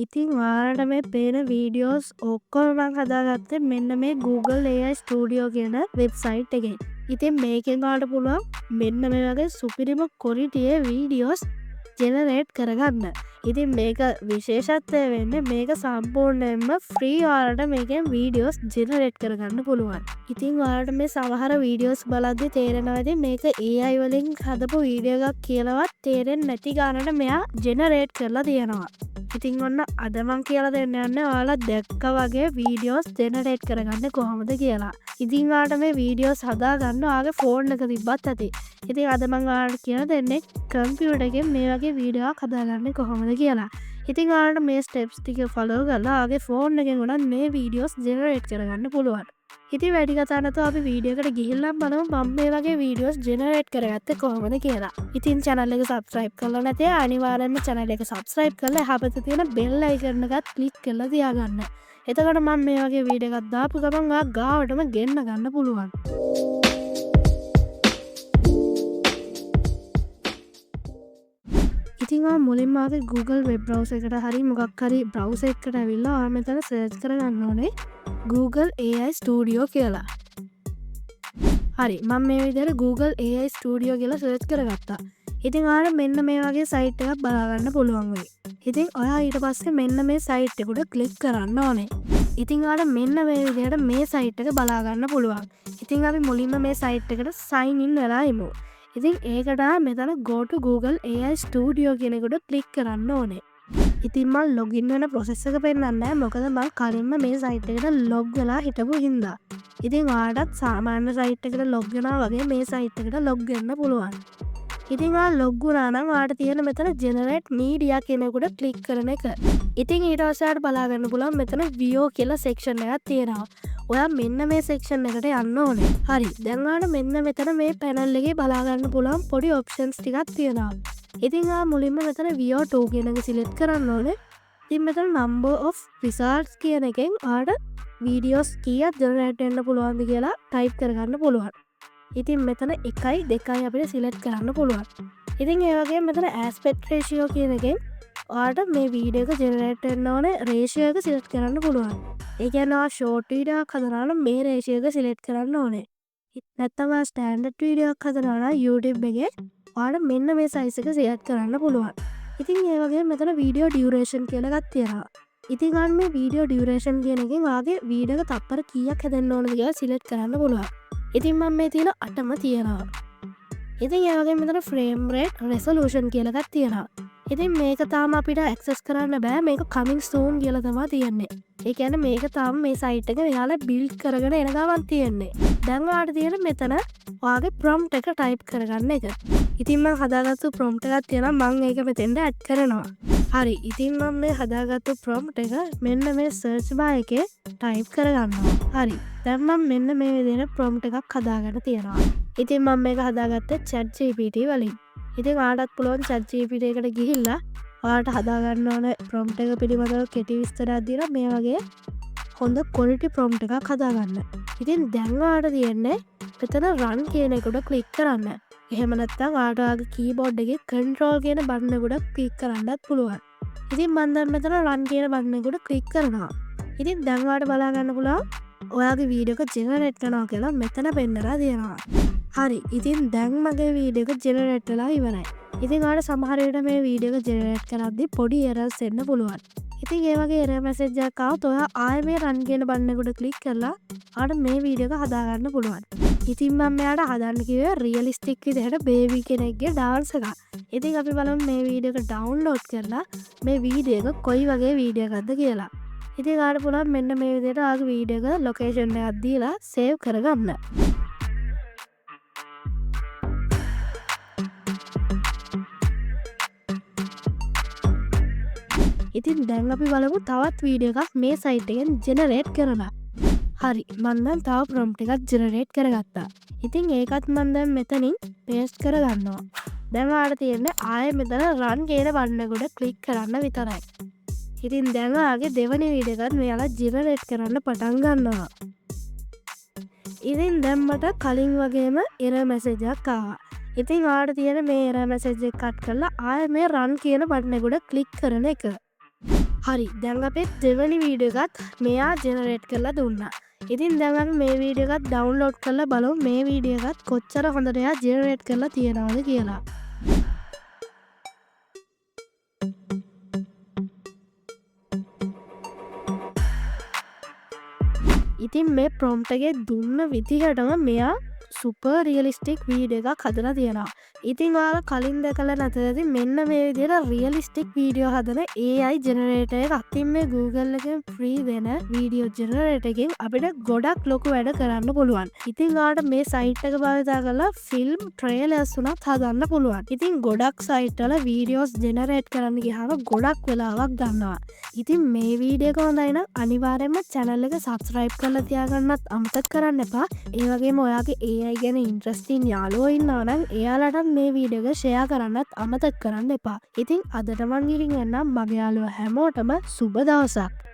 ඉතින් ඔයාලට මේ පේන වීඩියෝස් ඔක්කොම මං හදාගත්තේ මෙන්න මේ Google AI Studio කියන වෙබ්සයිට් එකෙන්. ඉතින් මේකෙන් ඔයාලට පුළුවන් මෙන්න මේ වගේ සුපිරිම ක්වොලිටියේ වීඩියෝස් ජෙනරේට් කරගන්න. ඉතින් මේක විශේෂත්වය වෙන්නේ මේක සම්පූර්ණයෙන්ම ෆ්‍රී, ඔයාලට මේකෙන් වීඩියෝස් ජෙනරේට් කරගන්න පුළුවන්. ඉතින් ඔයාලට මේ සමහර වීඩියෝස් බලද්දි තේරෙනවා ඇති මේක AI වලින් හදපු වීඩියෝ එකක් කියලාවත් තේරෙන්නේ නැති ගානට මෙයා ජෙනරේට් කරලා තියෙනවා. ඉතින් ඔන්න අද මං කියලා දෙන්න යන්නේ ඔයාලා දැක්කා වගේ වීඩියෝස් ජෙනරේට් කරගන්න කොහොමද කියලා. ඉතින් ඔයාලට මේ වීඩියෝස් හදාගන්න ඔයාගේ ෆෝන් එක තිබ්බත් ඇති. ඉතින් අද මං ඔයාලට කියලා දෙන්නේ කම්පියුටර් එකෙන් මේ වගේ වීඩියෝ එකක් හදාගන්න කොහොමද කියලා. ඉතින් ඔයාලට මේ ස්ටෙප්ස් ටික ෆලෝ කරලා ඔයාගේ ෆෝන් එකෙන් උනත් මේ වීඩියෝස් ජෙනරේට් කරගන්න පුළුවන්. ඉතින් වැඩි කතා නැතුව අපි වීඩියෝ එකට ගිහිල්ලා බලමු මම මේ වගේ වීඩියෝස් ජෙනරේට් කරගත්තේ කොහොමද කියලා. ඉතින් චැනල් එක සබ්ස්ක්‍රයිබ් කරලා නැත්නම් අනිවාර්යයෙන්ම චැනල් එක සබ්ස්ක්‍රයිබ් කරලා එහා පැත්තේ තියෙන බෙල් අයිකන් එකත් ක්ලික් කරලා තියාගන්න. එතකොට මම මේ වගේ වීඩියෝ එකක් දාපු ගමන් ඔයා ගාවටම ගෙන්න ගන්න පුළුවන්. ඉතින් ඔයා මුලින්ම ඔයාගේ Google web browser එකට හරි මොකක් හරි බ්‍රවුසර් එකකට ඇවිල්ලා ඔයා මෙතන සර්ච් කරගන්න ඕනේ Google AI Studio කියලා. හරි, මම මේ විදිහට Google AI Studio කියලා සර්ච් කරගත්තා. ඉතින් ඔයාලට මෙන්න මේ වගේ සයිට් එකක් බලා ගන්න පුළුවන් වෙයි. ඉතින් ඔයා ඊට පස්සේ මෙන්න මේ සයිට් එකට ක්ලික් කරන්න ඕනේ. ඉතින් ඔයාලට මෙන්න මේ විදිහට මේ සයිට් එක බලා ගන්න පුළුවන්. ඉතින් අපි මුලින්ම මේ සයිට් එකට සයින් ඉන් වෙලා ඉමු. ඉතින් ඒකට මෙතන go to Google AI Studio කියන එකට ක්ලික් කරන්න ඕනේ. ඉතින් මං ලොගින් වෙන ප්‍රොසෙස් එක පෙන්නන්නේ නෑ, මොකද මං කලින්ම මේ සයිට් එකට ලොග් වෙලා හිටපු හින්දා. ඉතින් ඔයාලටත් සාමාන්‍ය සයිට් එකට ලොග් වෙනවා වගේ මේ සයිට් එකට ලොග් වෙන්න පුළුවන්. ඉතින් ඔයා ලොග් වුණා නම් ඔයාලට තියෙන මෙතන ජෙනරේට් මීඩියා කියන එකට ක්ලික් කරන එක. ඉතින් ඊට පස්සේ ඔයාලට බලා ගන්න පුළුවන් මෙතන Veo කියලා සෙක්ෂන් එකක් තියෙනවා. ඔයා මෙන්න මේ සෙක්ෂන් එකට යන්න ඕනේ. හරි, දැන් ඔයාලට මෙන්න මෙතන මේ පැනල් එකේ බලා ගන්න පුළුවන් පොඩි ඔප්ෂන්ස් ටිකක් තියෙනවා. ඉතින් ඔයා මුලින්ම මෙතන Veo 2 කියන එක සිලෙක්ට් කරන්න ඕනේ. ඉතින් මෙතන number of results කියන එකෙන් ඔයාලට වීඩියෝස් කීයක් ජෙනරේට් වෙන්න පුළුවන්ද කියලා ටයිප් කරගන්න පුළුවන්. ඉතින් මෙතන 1යි 2යි අපිට සිලෙක්ට් කරන්න පුළුවන්. ඉතින් ඒ වගේම මෙතන aspect ratio කියන එකෙන් ඔයාලට මේ වීඩියෝ එක ජෙනරේට් වෙන්න ඕනේ රේෂියෝ එක සිලෙක්ට් කරන්න පුළුවන්. ඒ කියන්නේ ඔයා ෂෝට් වීඩියෝ එකක් හදනවා නම් මේ රේෂියෝ එක සිලෙක්ට් කරන්න ඕනේ. නැත්නම් ඔයා ස්ටෑන්ඩඩ් වීඩියෝ එකක් හදනවා නම් YouTube එකේ ඔයාලට මෙන්න මේ සයිස් එක සිලෙක්ට් කරන්න පුළුවන්. ඉතින් ඒ වගේම මෙතන වීඩියෝ ඩියුරේෂන් කියලා එකක් තියෙනවා. ඉතින් ඔයාලට මේ වීඩියෝ ඩියුරේෂන් කියන එකෙන් ඔයාගේ වීඩියෝ එක තප්පර කීයක් හැදෙන්න ඕනද කියලා සිලෙක්ට් කරන්න පුළුවන්. ඉතින් මම මේ තියෙන 8ම තියෙනවා. ඉතින් ඒ වගේම මෙතන ෆ්‍රේම් රේට් රෙසොලූෂන් කියලා එකක් තියෙනවා. ඉතින් මේක තාම අපිට ඇක්සස් කරන්න බෑ, මේක කමින් සූන් කියලා තමයි තියෙන්නේ. ඒ කියන්නේ මේක තාම මේ සයිට් එක මෙයාලා බිල්ඩ් කරගෙන එන ගමන් තියෙන්නේ. දැන් ඔයාලට තියෙන මෙතන ඔයාගේ ප්‍රොම්ප්ට් එක ටයිප් කරගන්න එක. ඉතින් මං හදාගත්තු ප්‍රොම්ප්ට් එකක් තියෙනවා, මං ඒක මෙතෙන්ට ඇඩ් කරනවා. හරි, ඉතින් මං මේ හදාගත්තු ප්‍රොම්ප්ට් එක මෙන්න මේ සර්ච් බාර් එකේ ටයිප් කරගන්නවා. හරි, දැන් මං මෙන්න මේ විදිහට ප්‍රොම්ප්ට් එකක් හදාගන්න තියෙනවා. ඉතින් මං මේක හදාගත්තේ chat GPT වලින්. ඉතින් ඔයාලටත් පුළුවන් chat GPT එකට ගිහිල්ලා ඔයාලට හදාගන්න ඕන ප්‍රොම්ප්ට් එක පිළිබඳව කෙටි විස්තරයක් දීලා මේ වගේ හොඳ ක්වොලිටි ප්‍රොම්ප්ට් එකක් හදාගන්න. ඉතින් දැන් ඔයාලට තියෙන්නේ මෙතන රන් කියන එකට ක්ලික් කරන්න. එහෙම නැත්නම් ඔයාලට ඔයාගේ කීබෝඩ් එකේ කන්ට්‍රෝල් කියන බටන් එකට ක්ලික් කරන්නත් පුළුවන්. ඉතින් මං දැන් මෙතන රන් කියන බටන් එකට ක්ලික් කරනවා. ඉතින් දැන් ඔයාලට බලා ගන්න පුළුවන් ඔයාගේ වීඩියෝ එක ජෙනරේට් කරනවා කියලා මෙතන පෙන්නලා තියෙනවා. හරි, ඉතින් දැන් මගේ වීඩියෝ එක ජෙනරේට් වෙලා ඉවරයි. ඉතින් ඔයාලට සමහර විට මේ වීඩියෝ එක ජෙනරේට් කරද්දි පොඩි එරර්ස් එන්න පුළුවන්. ඉතින් ඒ වගේ එරර් මැසේජ් එකක් ආවොත් ඔයා ආයෙ මේ රන් කියන බටන් එකට ක්ලික් කරලා ඔයාලට මේ වීඩියෝ එක හදාගන්න පුළුවන්. ඉතින් මම මෙයාට හදන්න කිව්වේ රියලිස්ටික් විදිහට බේබි කෙනෙක්ගේ ඩාන්ස් එකක්. ඉතින් අපි බලමු මේ වීඩියෝ එක ඩවුන්ලෝඩ් කරලා මේ වීඩියෝ එක කොයි වගේ වීඩියෝ එකක්ද කියලා. ඉතින් ඔයාලට පුළුවන් මෙන්න මේ විදිහට ඔයාගේ වීඩියෝ එක ලොකේෂන් එකක් දීලා සේව් කරගන්න. ඉතින් දැන් අපි බලමු තවත් වීඩියෝ එකක් මේ සයිට් එකෙන් ජෙනරේට් කරලා. හරි, මං දැන් තව ප්‍රොම්ප්ට් එකක් ජෙනරේට් කරගත්තා. ඉතින් ඒකත් මං දැන් මෙතනින් පේස්ට් කරගන්නවා. දැන් ඔයාලට තියෙන්නේ ආයෙ මෙතන රන් කියන බටන් එකට ක්ලික් කරන්න විතරයි. ඉතින් දැන් ඔයාගේ දෙවනි වීඩියෝ එකත් මෙයාලා ජෙනරේට් කරන්න පටන් ගන්නවා. ඉතින් දැන් මට කලින් වගේම එරර් මැසේජ් එකක් ආවා. ඉතින් ඔයාලට තියෙන මේ එරර් මැසේජ් එක කට් කරලා ආයෙ මේ රන් කියන බටන් එකට ක්ලික් කරන එක. හරි, දැන් අපේ දෙවනි වීඩියෝ එකත් මෙයා ජෙනරේට් කරලා දුන්නා. ඉතින් දැන් අපි මේ වීඩියෝ එකත් ඩවුන්ලෝඩ් කරලා බලමු මේ වීඩියෝ එකත් කොච්චර හොඳට එයා ජෙනරේට් කරලා තියෙනවද කියලා. ඉතින් මේ ප්‍රොම්ප්ට් එකේ දුන්න විදිහටම මෙයා සුපර් රියලිස්ටික් වීඩියෝ එකක් හදලා තියෙනවා. ඉතින් ඔයාලා කලින් දැකලා නැතද මෙන්න මේ විදිහට රියලිස්ටික් වීඩියෝ හදන AI generator එකක්. ඉතින් මේ Google එකෙන් ෆ්‍රී දෙන වීඩියෝ ජෙනරේටර් එකෙන් අපිට ගොඩක් ලොකු වැඩ කරන්න පුළුවන්. ඉතින් ඔයාලට මේ සයිට් එක භාවිතා කරලා ෆිල්ම් ට්‍රේලර්ස් උනත් හදන්න පුළුවන්. ඉතින් ගොඩක් සයිට් වල වීඩියෝස් ජෙනරේට් කරන්න ගියාම ගොඩක් වෙලාවක් ගන්නවා. ඉතින් මේ වීඩියෝ එක හොඳයි නම් අනිවාර්යයෙන්ම චැනල් එක සබ්ස්ක්‍රයිබ් කරලා තියාගන්නත් අමතක කරන්න එපා. ඒ වගේම ඔයාගේ AI ගැන ඉන්ට්‍රස්ටිං යාළුවෝ ඉන්නවා නම් එයාලටත් මේ වීඩියෝ එක ෂෙයා කරන්නත් අමතක කරන්න එපා. ඉතින් අදට මං ගිහින් එන්නම්. මගේ යාළුවෝ හැමෝටම සුබ දවසක්.